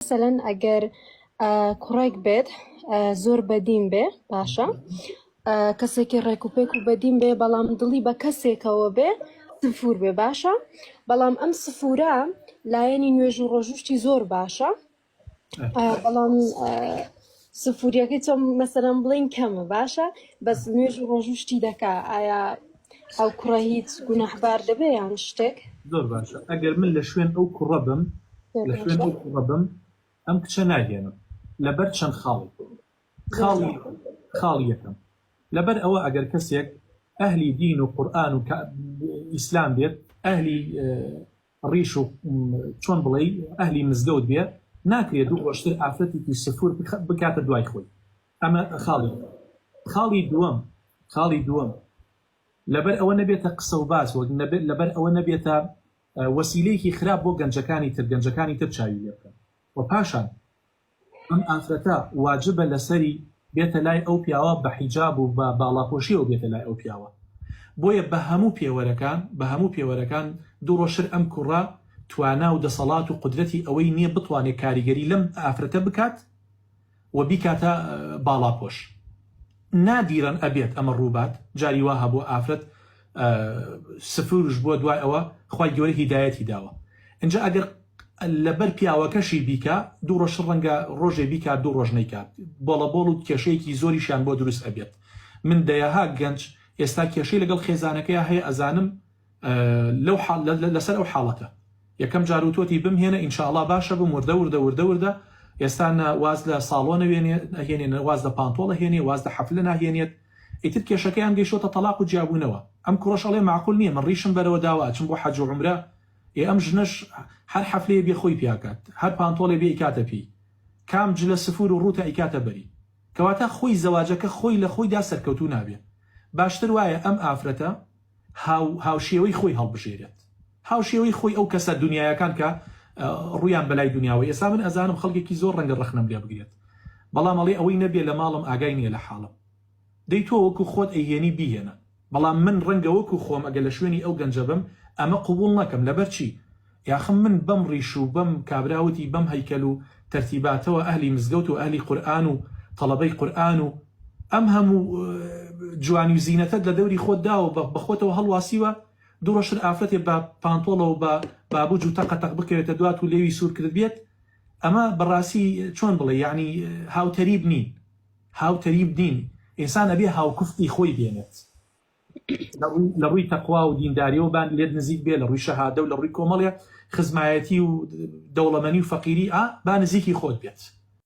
مەسەلەن ئەگەر کوڕێک بێت زۆر بەدین بێ باشە کەسێکی ڕێک و پێک و بەدین بێ بەڵام دڵی بە کەسێکەوە بێ سفور بێ باشە بەڵام ئەم سفورە لایەنی نوێژ و ڕۆژوشتی زۆر باشە بەڵام سفوریەکەی چۆن مەسەلەن بڵین کەمە باشە بەس نوێژ و ڕۆژوشتی دەکا ئایا ئەو کوڕە هیچ گوناحبار دەبێ یان شتێک؟ زۆر باشە ئەگەر من لە شوێن ئەو کوڕە بم زۆر لە شوێن باشە ئەو کوڕە بم ئەم کچە ناهێنم لەبەر چەند خاڵێک زۆر خاڵی باشە خاڵی یەکەم لەبەر ئەوە ئەگەر کەسێک ئەهلی دین و قورئان و ئیسلام بێت ئەهلی ڕیش و چۆن بڵێی ئەهلی مزگەوت بێ ناکرێ دوو ڕۆژتر ئافرەتێکی سفور بکاتە دوای خۆی ئەمە خاڵی یەکەم خاڵی دووەم خاڵی دووەم لەبەر ئەوە نەبێتە قسە و باس وەک نەبێت لەبەر ئەوە نەبێتە وەسیلەیەکی خراپ بۆ گەنجەکانی تر گەنجەکانی تر چاوی لێ بکەن و پاشان ئەم ئافرەتە واجبە لەسەری بێتە لای ئەو پیاوە بە حیجاب و بە باڵاپۆشیەوە بێتە لای ئەو پیاوە بۆیە بە هەموو پێوەرەکان بە هەموو پێوەرەکان دوو ڕۆژتر ئەم کوڕە توانا و دەسەڵات و قودرەتی ئەوەی نیە بتوانێت کاریگەری لەم ئافرەتە بکات و بیکاتە باڵاپۆش نادیرەن ئەبێت ئەمە ڕووبات جاری وا هەبووە ئافرەت سفورش بووە دوای ئەوە خوای گەورە هیدایەتی داوە ئینجا ئەگەر لەبەر پیاوەکەشی بیکا دوو ڕۆژ ڕەنگە ڕۆژێ بیکات دوو ڕۆژ نەیکات بۆڵە بۆڵ و کێشەیەکی زۆریشیان بۆ دروست ئەبێت من دەیەها گەنج ئێستا کێشەی لەگەڵ خێزانەکەیا هەیە ئەزانم لەو حاڵ لەسەر ئەو حاڵەتە یەکەم جار وتۆتی بمهێنە ان شاء اللە باشە بم وردە وردە وردە وردە ئێستا نە واز لە ساڵۆن ئەوێنێ ئەهێنێ نە واز لە پانتۆڵ ئەهێنێ واز لە حەفلە ناهێنێت ئیتر کێشەکەیان گەیشتۆتە تەڵاق و جیابوونەوە ئەم کوڕەش ئەڵێ مەعقول نییە من ڕیشم بەرەوە داوە ئەچم بۆ حەج و عومرە ئێ ئەم ژنەش هەر حەفلەیە بێ خۆی پیاکات هەر پانتۆڵێ بێ ئیکاتە پێی کام جلە سفور و ڕووتە ئەیکاتە بەری کەواتە خۆی زەواجەکە خۆی لە خۆیدا سەرکەوتوو نابێ باشتر وایە ئەم ئافرەتە هاو هاوشێوەی خۆی هەڵبژێرێت هاوشێوەی خۆی ئەو کەسە دونیایەکان کە ڕوویان بەلای دونیاوە ئێستا من ئەزانم خەڵکێکی زۆر ڕەنگە ڕەخنەم لێ بگرێت بەڵام ئەڵێ ئەوەی نەبێ لە ماڵم ئاگای نییە لە حاڵم دەی تۆ وەکو خۆت ئەیهێنی بیهێنە بەڵام من ڕەنگە وەکو خۆم ئەگەر لە شوێنی ئەو گەنجە بم ئەمە قبوڵ نەکەم لەبەر چی یاخم من بەم ڕیش و بەم کابرا وتی بەم هەیکەل و تەرتیباتەوە ئەهلی مزگەوت و ئەهلی قورئان و تەڵەبەی قورئان و ئەم هەموو جوانی و زینەتەت لە دەوری خۆت داوە و بە خۆتەوە هەڵواسیوە دوو ڕۆژتر ئافرەتێ بە پانتۆڵەوە بە بابوج و تەقە تەق بکەوێتە دوات و لێوی سوور کرد بێت ئەمە بەڕاستی چۆن بڵێ یەعنی هاوتەریب نین هاوتەریب نین ئینسان ئەبێ هاوکفتی خۆی بێنێت. لە ڕووی تەقوا و دینداریەوە با لێت نزیک بێ لە ڕووی شەهادە و لە ڕووی کۆمەڵێ خزمایەتی و دەوڵەمەنی و فەقیری ئا با نزیکی خۆت بێت.